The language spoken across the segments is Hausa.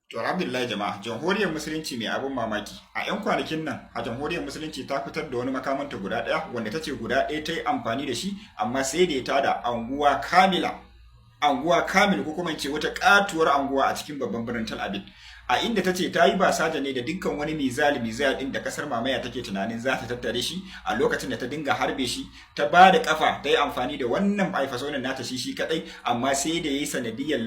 To, alhamdulillah jama'a, Jamhuriyar Musulunci mai abin mamaki. A 'yan kwanakin nan, a Jamhuriyar Musulunci ta fitar da wani makamanta guda ɗaya wanda ta ce guda ɗaya ta yi amfani da shi, amma sai da ya tada anguwa kamila. Anguwa kamil, ko kuma ce wata katuwar anguwa a cikin babban birnin Tel Aviv. A inda ta ce ta yi basaja ne da dukkan wani missile missile ɗin da kasar mamaya take tunanin za ta tattare shi a lokacin da ta dinga harbe shi, ta ba da kafa ta yi amfani da wannan hypersonic nata shi shi kadai, amma sai da ya yi sanadiyar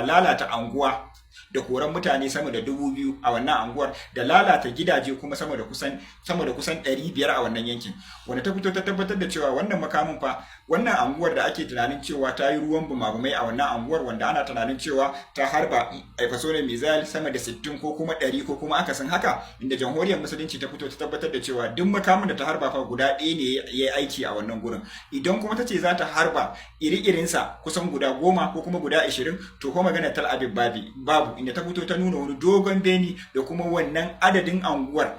lalata anguwa da koran mutane sama da 2000 a wannan anguwar, da lalata gidaje kuma sama da kusan 500 a wannan yankin, wanda ta fito ta tabbatar da cewa wannan makamin fa, wannan anguwar da ake tunanin cewa ta yi ruwan bumabumai a wannan anguwar, wanda ana tunanin cewa ta harba hypersonic missile sama da 60 ko kuma 100 ko kuma akasin haka, inda Jamhuriyar Musulunci ta fito ta tabbatar da cewa duk makamin da ta harba fa guda ɗaya ne ya yi aiki a wannan gurin. Idan kuma ta ce za ta harba iri-irinsa kusan guda 10 ko kuma guda 20, to ko magana Tel Aviv babu. Inda ta fito ta nuna wani dogon beni da kuma wannan adadin anguwar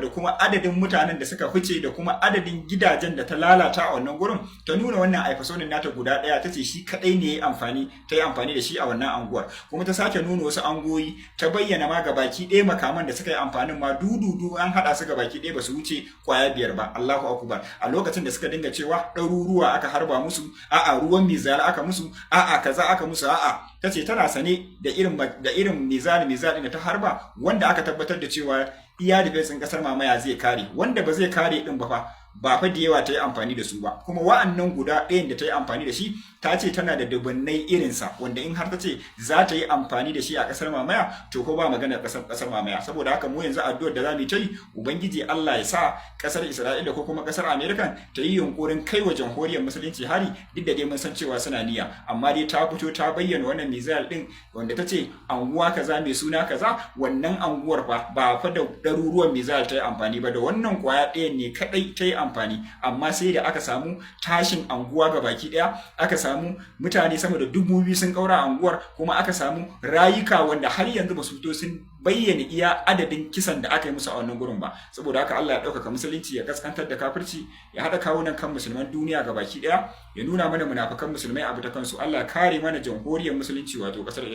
da kuma adadin mutanen da suka fice da kuma adadin gidajen da ta lalata a wannan gurin. Ta nuna wannan hypersonic nata guda ɗaya, ta ce shi kadai ne ta yi amfani da shi a wannan anguwar. Kuma ta sake nuna wasu angoyi, ta bayyana ma gabaki ɗaya makaman da suka yi amfanin ma dududu, an haɗa su gabaki ɗaya ba su wuce kwaya biyar ba. Allahu akbar! A lokacin da suka dinga cewa ɗaruruwa aka harba musu, a'a, ruwan missile aka musu, a'a, kaza aka musu, a'a, ta ce tana sane da irin missile missile da ta harba, wanda aka tabbatar da cewa iya defense kasar mamaya zai kare, wanda ba zai kare din ba fa, ba fa da yawa ta yi amfani da su ba. Kuma wa'annan guda ɗayan da ta yi amfani da shi, ta ce tana da dubunnai irinsa, wanda in har ta ce za ta yi amfani da shi a ƙasar mamaya, to ko ba magana ƙasar mamaya. Saboda haka mu yanzu addu'ar da za mu yi, Ubangiji Allah ya sa ƙasar Isra'ila ko kuma ƙasar Amerika ta yi yunkurin kai wa Jamhuriyar Musulunci hari, duk da dai mun san cewa suna niyya. Amma dai ta fito ta bayyana wannan missile din wanda ta ce anguwa kaza mai suna kaza, wannan anguwar fa ba fa da ɗaruruwan missile ta yi amfani ba, da wannan kwaya ɗayan ne kaɗai ta yi amfani, amma sai da aka samu tashin anguwa ga baki ɗaya, aka samu mutane sama da 2000 sun ƙaura anguwar, kuma aka samu rayuka wanda har yanzu ba su fito sun bayyana iya adadin kisan da aka yi musu a wannan gurin ba. Saboda haka Allah ya ɗaukaka Musulunci, ya kaskantar da kafirci, ya haɗa kawunan kan musulman duniya ga baki ɗaya, ya nuna mana munafukan musulmai abu ta kansu. Allah kare mana Jamhuriyar Musulunci, wato ƙasar